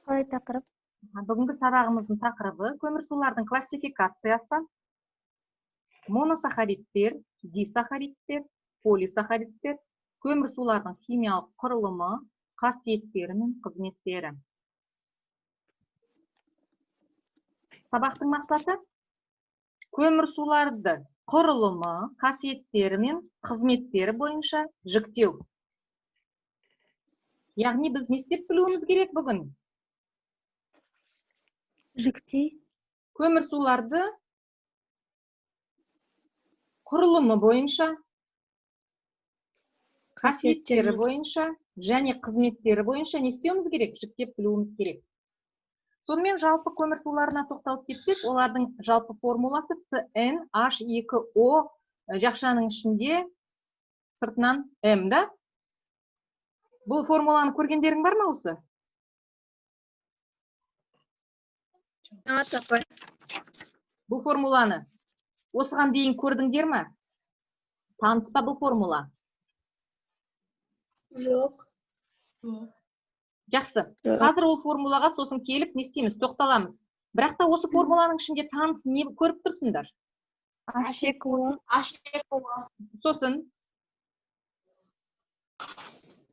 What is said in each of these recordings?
Қалай тақырып? Бүгінгі сабағымыздың тақырыбы көмірсулардың классификациясы, моносахаридтер, дисахаридтер, полисахаридтер, көмірсулардың химиялық құрылымы, қасиеттері мен қызметтері. Сабақтың мақсаты көмірсуларды құрылымы, қасиеттері мен қызметтері бойынша жіктеу. Яғни біз не істеп білуіміз керек бүгін? Жіктей. Көмірсуларды құрылымы бойынша, қасиеттері бойынша және қызметтері бойынша не істеуіміз керек? Жіктеп білуіміз керек. Сонымен жалпы көмірсуларына тоқталып кетсек, олардың жалпы формуласы CnH2O жақшаның ішінде сыртынан М, да? Бұл формуланы көргендерің бар ма осы? Бұл формуланы осыған дейін көрдіңдер ме? Таныс па бұл формула? Жоқ. Жақсы. Қазір ол формулаға сосын келіп не істейміз? Тоқталамыз. Бірақ та осы формуланың ішінде таныс не көріп тұрсыңдар? H2O. H2O. Сосын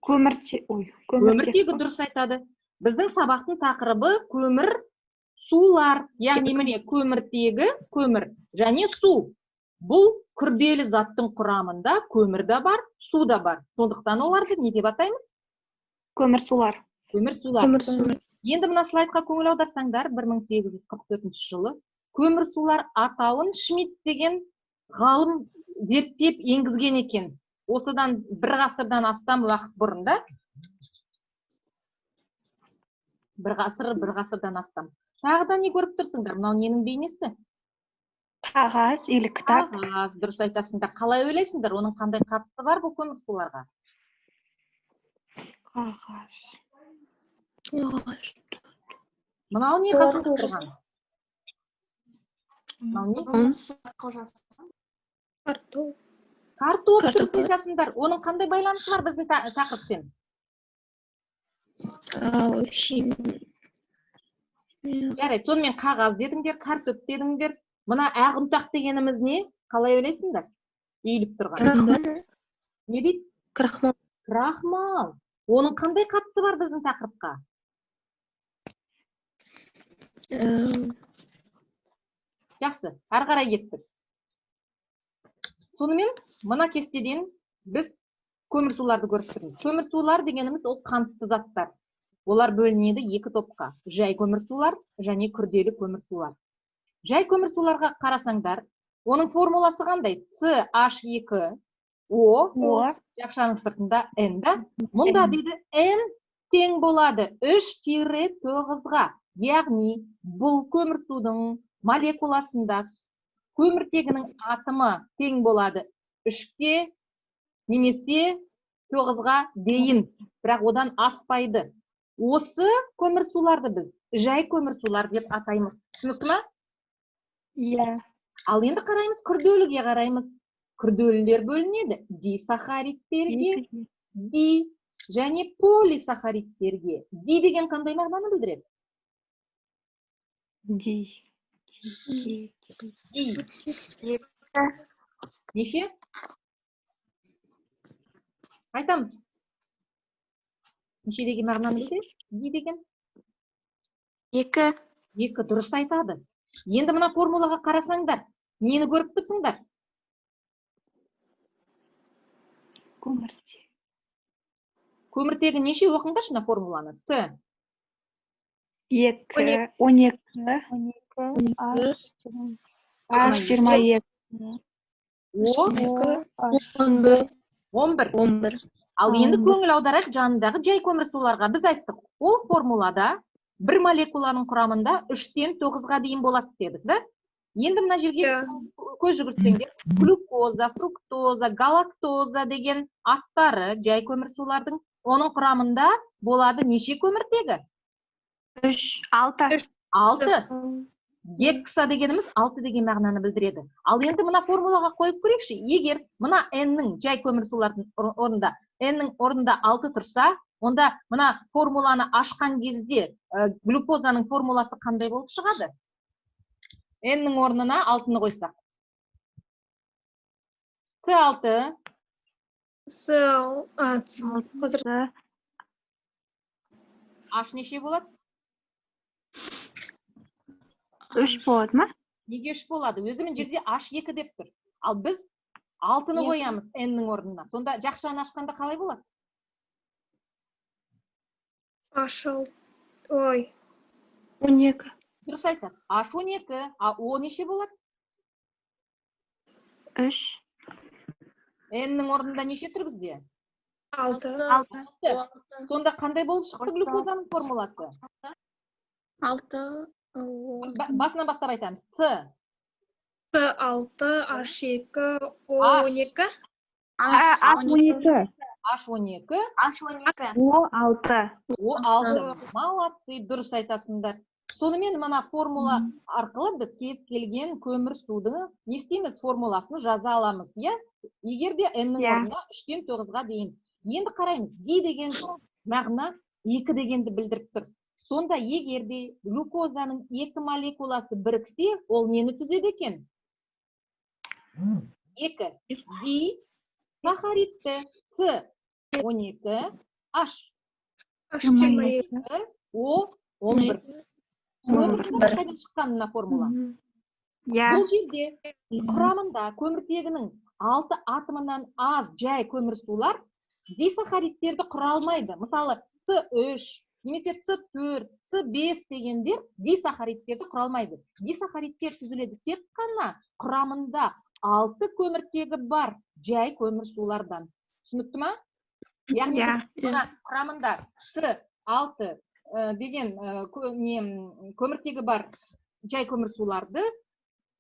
Көміртегі дұрыс айтады. Біздің сабақтың тақырыбы көмір сулар, яғни міне көміртегі, көмір және су. Бұл күрделі заттың құрамында көмір де бар, су да бар. Сондықтан оларды не деп атаймыз? Көмір сулар. Көмір сулар. Енді мына слайдқа көңіл аударсаңдар, 1844 жылы көмір сулар атауын Шмидт деген ғалым зерттеп енгізген екен. Осыдан бір ғасырдан астам уақыт бұрын да. Бір ғасыр, бір ғасырдан астам. Тағы да не көріп тұрсыңдар? Мынау ненің бейнесі? Қағаз или кітап. Қағаз, дұрыс айтасыңдар. Қалай ойлайсыңдар? Оның қандай қатысы бар бұл көмір суларға? Қағаз. Мынау не қасында тұрған? Мынау не? Картоп. Картоп дұрыс айтасыңдар. Оның қандай байланысы бар біздің тақырыппен? Жарайды, сонымен қағаз дедіңдер, картоп дедіңдер. Мына ақ ұнтақ дегеніміз не? Қалай ойлайсыңдар? Үйіліп тұрған. Крахмал. Не дейді? Крахмал. Крахмал. Оның қандай қатысы бар біздің тақырыпқа? Жақсы, ары қарай кеттік. Сонымен мына кестеден біз көмірсуларды көріп тұрмыз. Көмірсулар дегеніміз ол қантты заттар. Олар бөлінеді екі топқа. Жай көмірсулар және күрделі көмірсулар. Жай көмірсуларға қарасаңдар, оның формуласы қандай? CH2O жақшаның сыртында N да. Мұнда дейді N тең болады 3-9-ға. Яғни бұл көмірсудың молекуласында көміртегінің атомы тең болады 3-ке немесе 9-ға дейін, бірақ одан аспайды. Осы көмірсуларды біз жай көмірсулар деп атаймыз. Түсінікті ма? Иә. Ал енді қараймыз, күрделіге қараймыз. Күрделілер бөлінеді дисахаридтерге, ди және полисахаридтерге. Ди деген қандай мағынаны білдіреді? Ди. Ди. Неше? Айтамыз. Неше деген мағынаны білдіреді? Ди деген? 2. 2, дұрыс айтады. Енді мына формулаға қарасаңдар, нені көріп тұрсыңдар? Көміртегі. Көміртегі неше? Оқыңдаршы мына формуланы. Т. 2, 12, H 22, О, 11. 11. 11. Ал енді көңіл аударайық жанындағы жай көмірсуларға. Біз айттық, ол формулада бір молекуланың құрамында 3-тен 9-ға дейін болады дедік, да? Енді мына жерге көз жүгіртсеңдер, глюкоза, фруктоза, галактоза деген аттары жай көмірсулардың, оның құрамында болады неше көміртегі? 3, 6. 6. Гекса дегеніміз 6 деген мағынаны білдіреді. Ал енді мына формулаға қойып көрейікші. Егер мына N-нің жай көмірсулардың орнында, N-нің орнында 6 тұрса, Онда мына формуланы ашқан кезде глюкозаның формуласы қандай болып шығады? N-нің орнына 6-ны қойсақ. С6. С қазір H неше болады? 3 болады ма? Неге 3 болады? Өзі мына жерде H2 деп тұр. Ал біз 6-ны қоямыз N-нің орнына. Сонда жақшаны ашқанда қалай болады? H ой. 12. Дұрыс айтады. H12, а О неше болады? 3. N-нің орнында неше тұр бізде? 6. 6. Сонда қандай болып шықты глюкозаның формуласы? 6. Басынан бастап айтамыз. С. С6, H2, O12. H12. H12. H12. О6. О6. Молодцы, дұрыс айтасыңдар. Сонымен мына формула арқылы біз кез келген көмір судың не істейміз, формуласын жаза аламыз, иә? Егер де N-нің орнына 3-тен 9-ға дейін. Енді қараймыз, D деген мағына 2 дегенді білдіріп тұр. Сонда егер де глюкозаның 2 молекуласы біріксе, ол нені түзеді екен? 2. D сахаридті, С 12, H H22, О 11. Көрдіңіз қайдан шыққан мына формула? Иә. Бұл жерде құрамында көміртегінің 6 атомынан аз жай көмірсулар дисахаридтерді құра алмайды. Мысалы, С3 немесе С4, С5 дегендер дисахаридтерді құра алмайды. Дисахаридтер түзіледі тек қана құрамында 6 көміртегі бар жай көмірсулардан. Түсінікті ма? Яғни мына құрамында С6 деген көміртегі бар жай көмірсуларды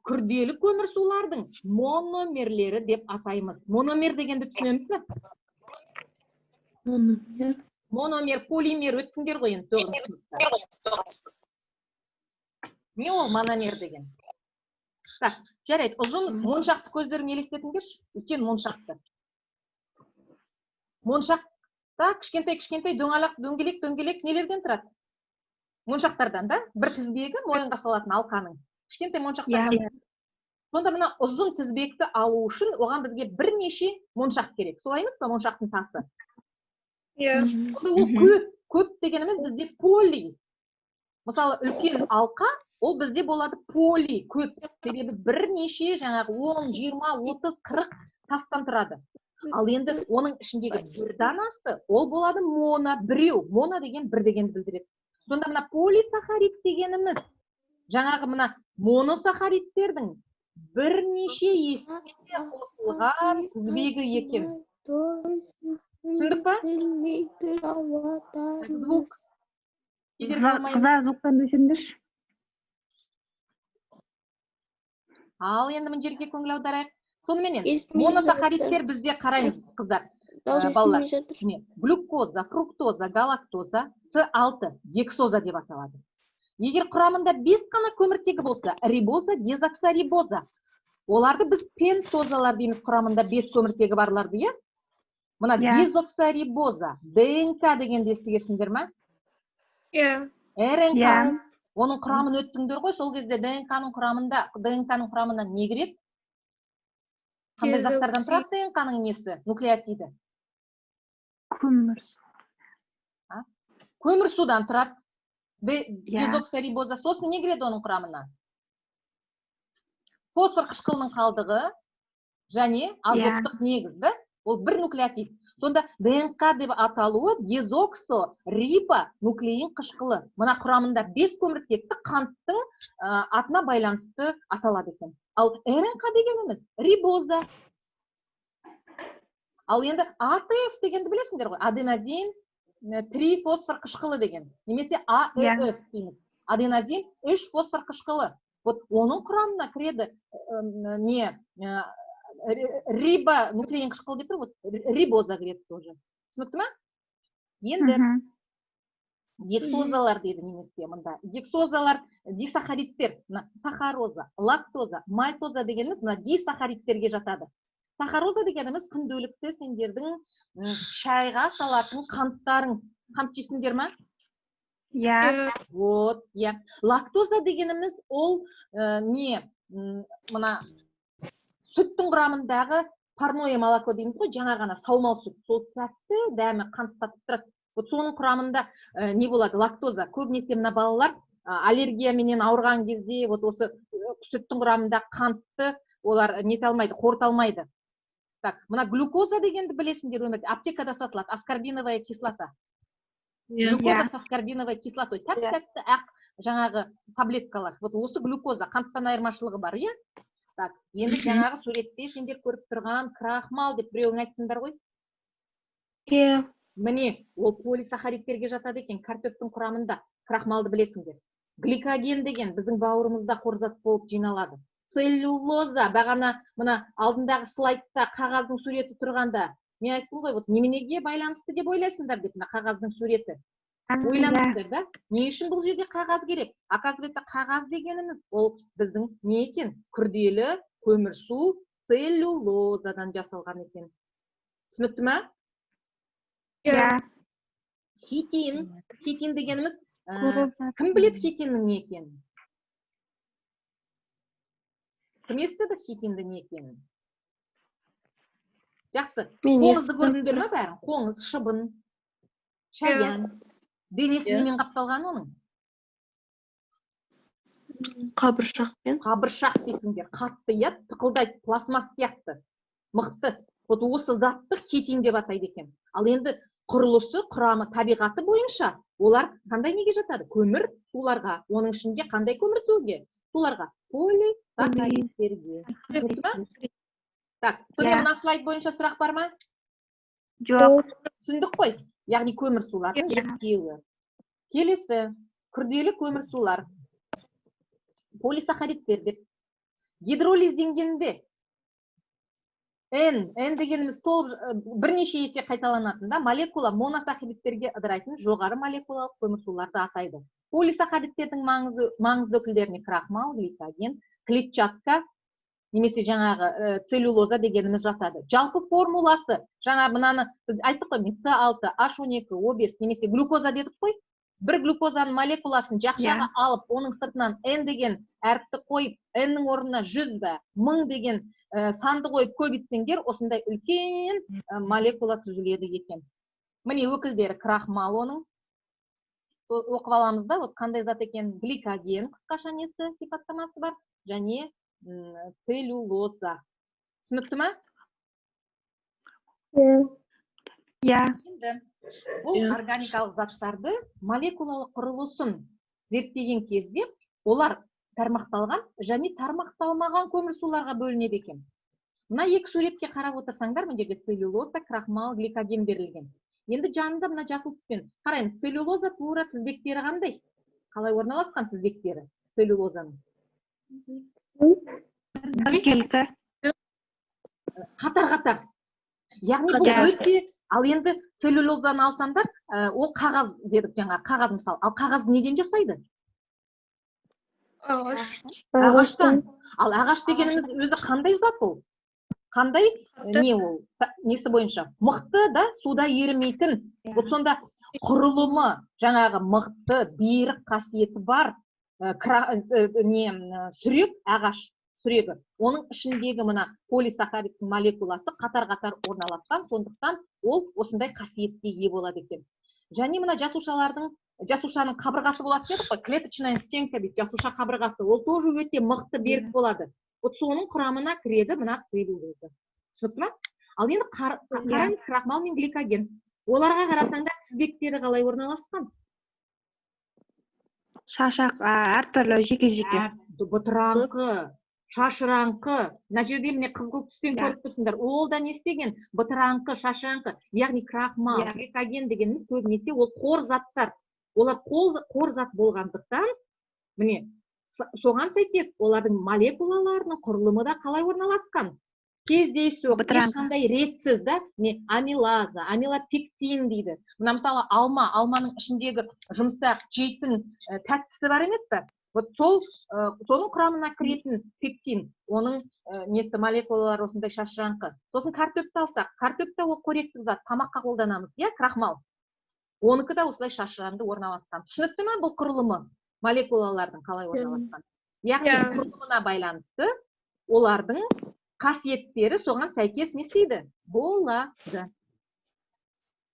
күрделі көмірсулардың мономерлері деп атаймыз. Мономер дегенді түсінеміз бе? Мономер. Мономер, полимер өттіңдер ғой енді 9-шы сыныпта. Не ол мономер деген? Так, жарайды, ұзын моншақты көздерің елестетіңдерші, үлкен моншақты. Моншақта кішкентай-кішкентай дөңгелек, дөңгелек нелерден тұрады? Моншақтардан, да? Бір тізбегі мойынға салатын алқаның. Кішкентай моншақтардан. Сонда мына ұзын тізбекті алу үшін оған бізге бірнеше моншақ керек. Солай емес пе, моншақтың тасы? Иә. Сонда ол көп, көп дегеніміз бізде поли. Мысалы, үлкен алқа, ол бізде болады поли, көп. Себебі бірнеше жаңағы 10, 20, 30, 40 тастан тұрады. Ал енді оның ішіндегі бір данасы, ол болады моно, біреу. Моно деген бір дегенді білдіреді. Сонда мына полисахарид дегеніміз, жаңағы мына моносахаридтердің бірнеше есе қосылған тізбегі екен. Түсіндік па? Звук. Қыздар, звуктан өшіріңдерші. Ал енді мына жерге көңіл аударайық. Соныменен моносахаридтер бізде қараймыз, қыздар, балалар. Глюкоза, фруктоза, галактоза, С6, гексоза деп аталады. Егер құрамында 5 қана көміртегі болса, рибоза, дезоксирибоза. Оларды біз пентозалар дейміз, құрамында 5 көміртегі барларды, иә? Мына дезоксирибоза, ДНК дегенді естігесіңдер ма? Иә. РНК. Оның құрамын өттіңдер ғой, сол кезде ДНК-ның құрамында, ДНК-ның құрамына не кіреді? Қандай заттардан тұрады ДНК-ның несі? Нуклеотиді. Көмірсу. Көмірсудан тұрады. Дезоксирибоза. Сосын не кіреді оның құрамына? Фосфор қышқылының қалдығы және азоттық негізді. Ол бір нуклеотид. Сонда ДНК деп аталуы дезоксирибонуклеин қышқылы. Мына құрамында 5 көміртекті қанттың атына байланысты аталады екен. Ал РНК дегеніміз рибоза. Ал енді АТФ дегенді білесіңдер ғой. Аденозин трифосфор қышқылы деген. Немесе АЭФ дейміз. Аденозин 3 фосфор қышқылы. Вот оның құрамына кіреді не рибонуклеин қышқылы деп тұр, вот рибоза кіреді тоже. Түсінікті ма? Енді гексозалар дейді немесе мында. Гексозалар дисахаридтер, мына сахароза, лактоза, мальтоза дегеніміз мына дисахаридтерге жатады. Сахароза дегеніміз күнделікті сендердің шайға салатын қанттарың. Қант жейсіңдер ма? Иә. Вот, иә. Лактоза дегеніміз ол не, мына сүттің құрамындағы парное молоко дейміз ғой, жаңа ғана саумал сүт. Сол тәтті дәмі қант татып тұрады. Вот соның құрамында не болады? Лактоза. Көбінесе мына балалар аллергияменен ауырған кезде вот осы сүттің құрамында қантты олар нете алмайды, қорыта алмайды. Так, мына глюкоза дегенді білесіңдер, өмірде аптекада сатылады, аскорбиновая кислота. Глюкоза с аскорбиновой кислотой. Тәп-тәтті ақ жаңағы таблеткалар. Вот осы глюкоза, қанттан айырмашылығы бар, иә? Так, енді жаңағы суретте сендер көріп тұрған крахмал деп біреуің айттыңдар ғой? Иә. Міне, ол полисахаридтерге жатады екен, картоптың құрамында крахмалды білесіңдер. Гликоген деген біздің бауырымызда қорзат болып жиналады. Целлюлоза, бағана мына алдындағы слайдта қағаздың суреті тұрғанда, мен айттым ғой, вот неменеге байланысты деп ойлайсыңдар деп, мына қағаздың суреті. Ойланыңдар да, не үшін бұл жерде қағаз керек? Оказывается, қағаз дегеніміз ол біздің не екен? Күрделі көмірсу целлюлозадан жасалған екен. Түсінікті ма? Иә. Хитин, хитин дегеніміз, кім біледі хитиннің не екенін? Кім естіді хитинді не екенін? Жақсы. Қоңызды көрдіңдер ме бәрін? Қоңыз, шыбын, шаян. Денесі немен қапталған оның? Қабыршақпен. Қабыршақ дейсіңдер. Қатты, иә, тықылдайды, пластмасс сияқты. Мықты. Вот осы затты хитин деп атайды екен. Ал енді құрылысы, құрамы, табиғаты бойынша олар қандай неге жатады? Көмір суларға. Оның ішінде қандай көмір суге? Суларға. Полисахаридтерге. Түсінікті ма? Так, сонымен мына слайд бойынша сұрақ бар ма? Жоқ. Түсіндік қой. Яғни көмір сулардың жіктеуі. Келесі, күрделі көмір сулар. Полисахаридтер деп. Гидролизденгенде N, N дегеніміз толып бірнеше есе қайталанатын да, молекула моносахаридтерге ыдырайтын жоғары молекулалық көмірсуларды атайды. Полисахаридтердің маңызды өкілдеріне крахмал, гликоген, клетчатка немесе жаңағы целлюлоза дегеніміз жатады. Жалпы формуласы, жаңа мынаны біз айттық қой, С6, H12, О5 немесе глюкоза дедік қой. Бір глюкозаның молекуласын жақшаға алып, оның сыртынан N деген әріпті қойып, N-нің орнына 100 бе, 1000 деген санды қойып көбейтсеңдер, осындай үлкен молекула түзіледі екен. Міне өкілдері крахмал оның. Оқып аламыз да, вот қандай зат екен? Гликоген қысқаша несі сипаттамасы бар, және целлюлоза. Түсінікті ма? Иә. Енді бұл органикалық заттарды молекулалық құрылысын зерттеген кезде олар тармақталған және тармақталмаған көмірсуларға бөлінеді екен. Мына екі суретке қарап отырсаңдар, мына жерде целлюлоза, крахмал, гликоген берілген. Енді жанында мына жасыл түспен қараймыз, целлюлоза тура тізбектері қандай? Қалай орналасқан тізбектері целлюлозаның? Біркелкі. Қатар-қатар. Яғни бұл өте. Ал енді целлюлозаны алсаңдар, ол қағаз дедік жаңа, қағаз мысалы. Ал қағаз неден жасайды? Ағаш. Ағаштан. Ал ағаш дегеніміз өзі қандай зат ол? Қандай не ол? Несі бойынша? Мықты да, суда ерімейтін. Вот сонда құрылымы жаңағы мықты, берік қасиеті бар сүрек, ағаш сүрегі. Оның ішіндегі мына полисахаридтің молекуласы қатар-қатар орналасқан, сондықтан ол осындай қасиетке ие болады екен. Және мына жасушаның қабырғасы болады дедік қой, клеточная стенка дейді, жасуша қабырғасы, ол тоже өте мықты, берік болады. Вот соның құрамына кіреді мына целлюлоза. Түсінікті ма? Ал енді қараймыз крахмал мен гликоген. Оларға қарасаңдар тізбектері қалай орналасқан? Шашақ, әртүрлі, жеке-жеке. Бұтыраңқы, шашыраңқы. Мына жерде міне қызғылт түспен көріп тұрсыңдар. Ол да не істеген? Бұтыраңқы, шашыраңқы. Яғни крахмал, гликоген дегеніміз көбінесе ол қор заттар. Олар қор зат болғандықтан, міне, соған сәйкес олардың молекулаларының құрылымы да қалай орналасқан? Кездейсоқ, ешқандай ретсіз да, міне амилаза, амилопектин дейді. Мына мысалы алма, алманың ішіндегі жұмсақ, жейтін тәттісі бар емес пе? Вот сол соның құрамына кіретін пектин, оның несі, молекулалары осындай шашыраңқы. Сосын картопты алсақ, картоп та ол қоректік зат, тамаққа қолданамыз, иә, крахмал. Оныкі да осылай шашыранды орналасқан. Түсінікті ме бұл құрылымы? Молекулалардың қалай орналасқан? Яғни құрылымына байланысты олардың қасиеттері соған сәйкес не істейді? Болады.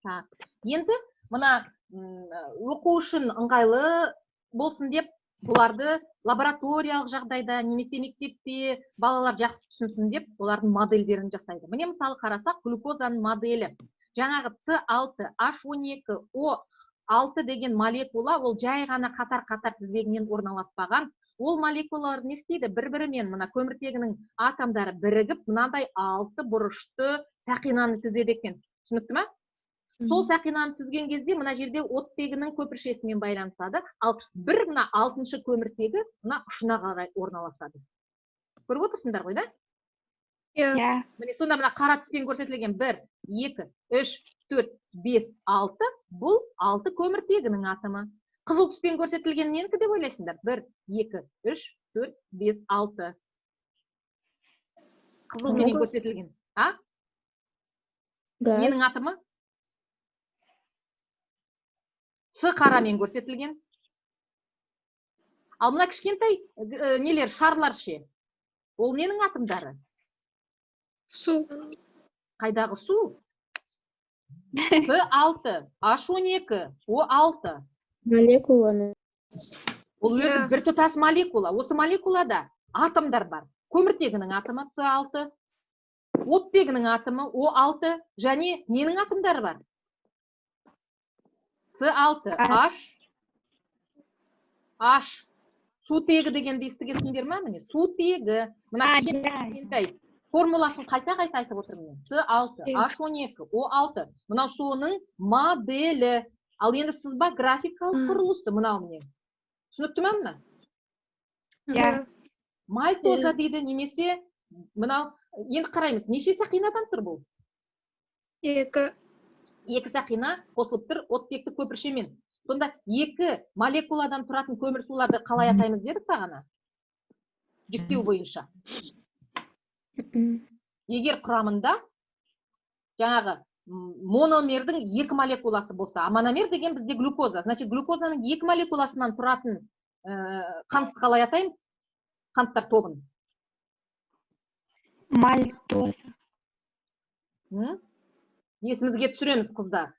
Так, енді мына оқу үшін ыңғайлы болсын деп бұларды лабораториялық жағдайда немесе мектепте балалар жақсы түсінсін деп олардың модельдерін жасайды. Міне, мысалы, қарасақ, глюкозаның моделі. Жаңағы С6, H12, O6 деген молекула ол жай ғана қатар-қатар тізбегінен орналаспаған. Ол молекулалар не істейді? Бір-бірімен мына көміртегінің атомдары бірігіп, мынандай алты бұрышты сақинаны түзеді екен. Түсінікті ма? Сол сақинаны түзген кезде мына жерде оттегінің көпіршесімен байланысады, ал бір мына алтыншы көміртегі мына ұшына қарай орналасады. Көріп отырсыңдар ғой, да? Иә. Иә. Міне, сонда мына қара түспен көрсетілген 1, 2, 3, 4, 5, 6, бұл алты көміртегінің атомы. Қызыл түспен көрсетілген ненікі деп ойлайсыңдар? 1, 2, 3, 4, 5, 6. Қызылменен Газ. көрсетілген. А? Газ. Ненің атомы? С қарамен көрсетілген. Ал мына кішкентай нелер, шарлар ше? Ол ненің атомдары? Су. Қайдағы су? С6, H12, O6. Молекуланы. Ол өзі Иә. бір тұтас молекула. Осы молекулада атомдар бар. Көміртегінің атомы С6, оттегінің атомы О6 және ненің атомдары бар? С6, H, H. Сутегі дегенді естігенсіңдер ма? Міне, сутегі. Мына кішкентай формуласын қайта-қайта айтып отырмын мен. С6, H12, О6. Мынау соның моделі. Ал енді сызба графикалық құрылысы мынау, міне. Түсінікті ме мына? Иә. Мальтоза дейді немесе мынау. Енді қараймыз, неше сақинадан тұр бұл? Екі. Екі сақина қосылып тұр оттекті көпіршемен. Сонда екі молекуладан тұратын көмірсуларды қалай атаймыз дедік бағана? Жіктеу бойынша. Егер құрамында жаңағы мономердің екі молекуласы болса, а мономер деген бізде глюкоза, значит, глюкозаның екі молекуласынан тұратын қантты қалай атаймыз? Қанттар тобын. Мальтоза. М? Есімізге түсіреміз, қыздар.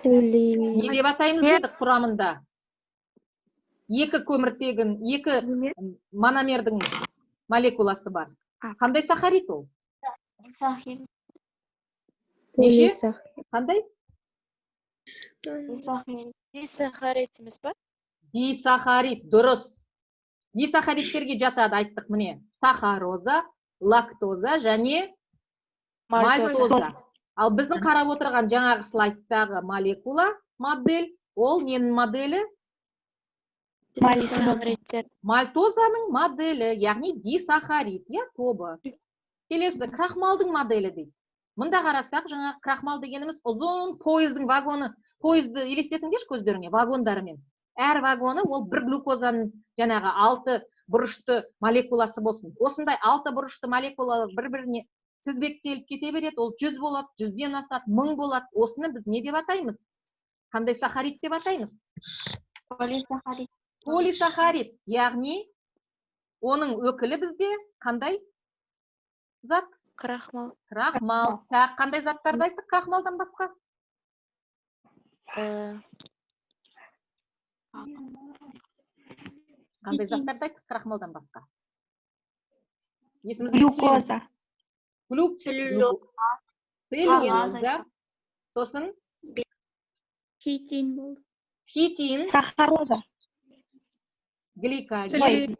Поли. Не деп атаймыз дедік құрамында? Екі көміртегін, екі мономердің молекуласы бар. Қандай сахарид ол? Сахин. Неше? Полисах. Қандай? Сахин. Дисахарид емес па? Дисахарид, дұрыс. Дисахаридтерге жатады, айттық, міне. Сахароза, лактоза және мальтоза. Ал біздің қарап отырған жаңағы слайдтағы молекула, модель, ол ненің моделі? Дисахаридтер. Мальтозаның моделі, яғни дисахарид, иә, тобы. Келесі крахмалдың моделі дейді. Мында қарасақ, жаңағы крахмал дегеніміз ұзын пойыздың вагоны. Пойызды елестетіңдерші көздеріңе, вагондарымен. Әр вагоны ол бір глюкозаның жаңағы алты бұрышты молекуласы болсын. Осындай алты бұрышты молекулалар бір-біріне тізбектеліп кете береді. Ол 100 болады, 100-ден асады, 1000 болады. Осыны біз не деп атаймыз? Қандай сахарид деп атаймыз? Полисахарид. Полисахарид, яғни оның өкілі бізде қандай зат? Крахмал. Крахмал. Тағы қандай заттарды айттық крахмалдан басқа? Қандай заттарды айттық крахмалдан басқа? Есімізге түсіреміз. Глюкоза. Целлюлоза. Целлюлоза. Сосын Хитин болды. Хитин, Сахароза. гликоген,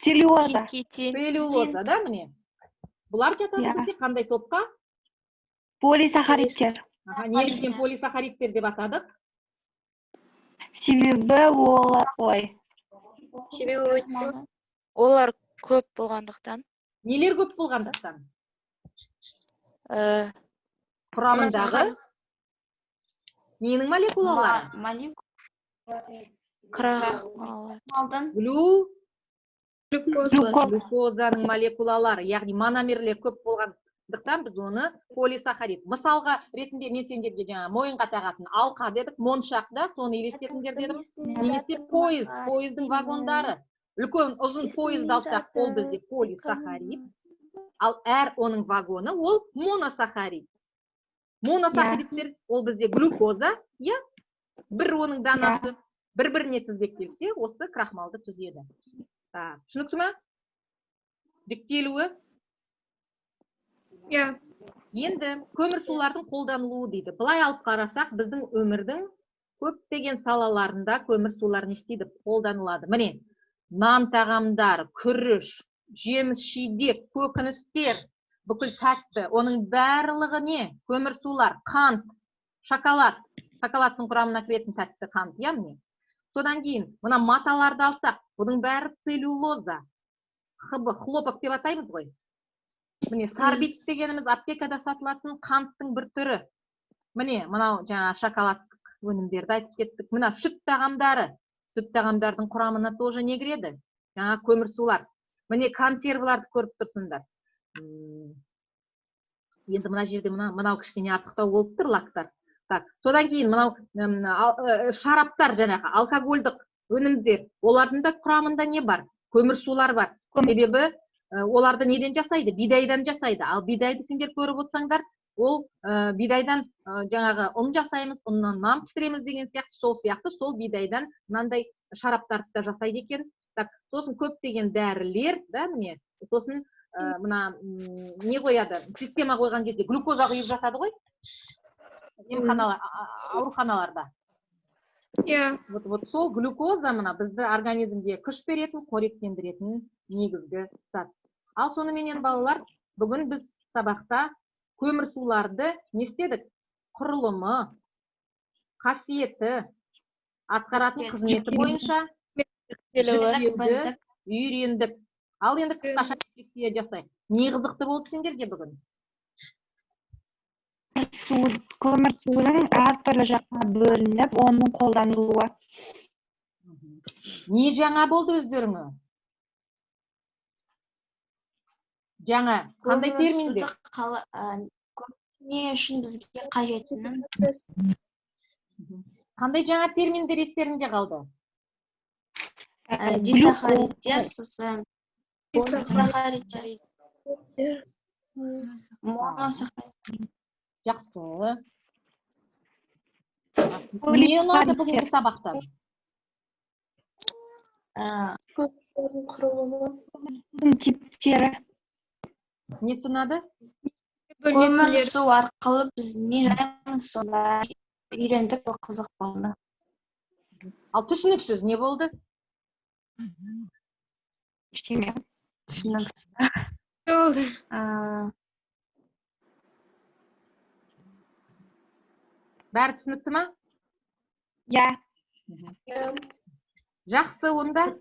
Целлюлоза. Хитин. целлюлоза, да, міне. Бұлар жатады Иә. бізде қандай топқа? Полисахаридтер. Аха, неліктен полисахаридтер деп атадық? Себебі олар, ой, Олар көп болғандықтан. Нелер көп болғандықтан? Құрамындағы ненің молекулалары? Крахмал. Глюкоза. Глюкозаның молекулалары, яғни мономерлер көп болғандықтан біз оны полисахарид. Мысалға ретінде мен сендерге жаңа мойынға тағатын алқа дедік, моншақ да, соны елестетіңдер дедім. Немесе пойыз, пойыздың вагондары. Үлкен ұзын пойызды алсақ, ол бізде полисахарид. Ал әр оның вагоны ол моносахарид. Моносахаридтер ол бізде глюкоза, иә? Бір оның данасы бір-біріне тізбектелсе, осы крахмалды түзеді. Так, түсінікті ма? Жіктелуі? Иә. Енді көмірсулардың қолданылуы дейді. Былай алып қарасақ, біздің өмірдің көптеген салаларында көмірсулар не істейді? Қолданылады. Міне, нан тағамдар, күріш, жеміс жидек, көкөністер, бүкіл тәтті, оның барлығы не? Көмірсулар, қант, шоколад. Шоколадтың құрамына кіретін тәтті қант, иә міне. Содан кейін мына маталарды алсақ, бұның бәрі целлюлоза. ХБ, хлопок деп атаймыз ғой. Міне, сорбит дегеніміз аптекада сатылатын қанттың бір түрі. Міне, мынау жаңа шоколадтық өнімдерді айтып кеттік. Мына сүт тағамдары. Сүт тағамдардың құрамына тоже не кіреді? Жаңа көмірсулар. Міне, консервыларды көріп тұрсыңдар. Енді мына жерде мынау кішкене артықтау болып тұр лактар. Так, содан кейін мынау шараптар, жаңағы алкогольдық өнімдер, олардың да құрамында не бар? Көмірсулар бар. Себебі оларды неден жасайды? Бидайдан жасайды. Ал бидайды сендер көріп отырсаңдар, ол бидайдан жаңағы ұн жасаймыз, ұннан нан пісіреміз деген сияқты, сол сияқты сол бидайдан мынандай шараптарды да жасайды екен. Так, сосын көптеген дәрілер, да, міне, сосын мына не қояды? Система қойған кезде глюкоза құйып жатады ғой. Емханалар, ауруханаларда. Иә. Вот сол глюкоза мына бізді организмге күш беретін, қоректендіретін негізгі зат. Ал соныменен балалар, бүгін біз сабақта көмірсуларды не істедік? Құрылымы, қасиеті, атқаратын қызметі бойынша жіктеуді үйрендік. Ал енді қысқаша рефлексия жасайық. Не қызықты болды сендерге бүгін? Көмірсудың әртүрлі жаққа бөлініп, оның қолданылуы. Не жаңа болды өздеріңе? Жаңа, қандай терминдер? Не үшін бізге қажетінің? Қандай жаңа терминдер естеріңде қалды? Дисахаридтер, сосын полисахаридтер, моносахаридтер. Жақсы. Не ұнады бүгінгі сабақтан? Көмірсулардың құрылымы. Типтері. Несі ұнады? Көмірсу арқылы біз не жасаймыз, сонда үйрендік, ол қызық болды. Ал түсініксіз не болды? Ештеңе. Түсініксіз. Не болды? Бәрі түсінікті ма? Иә. Жақсы, онда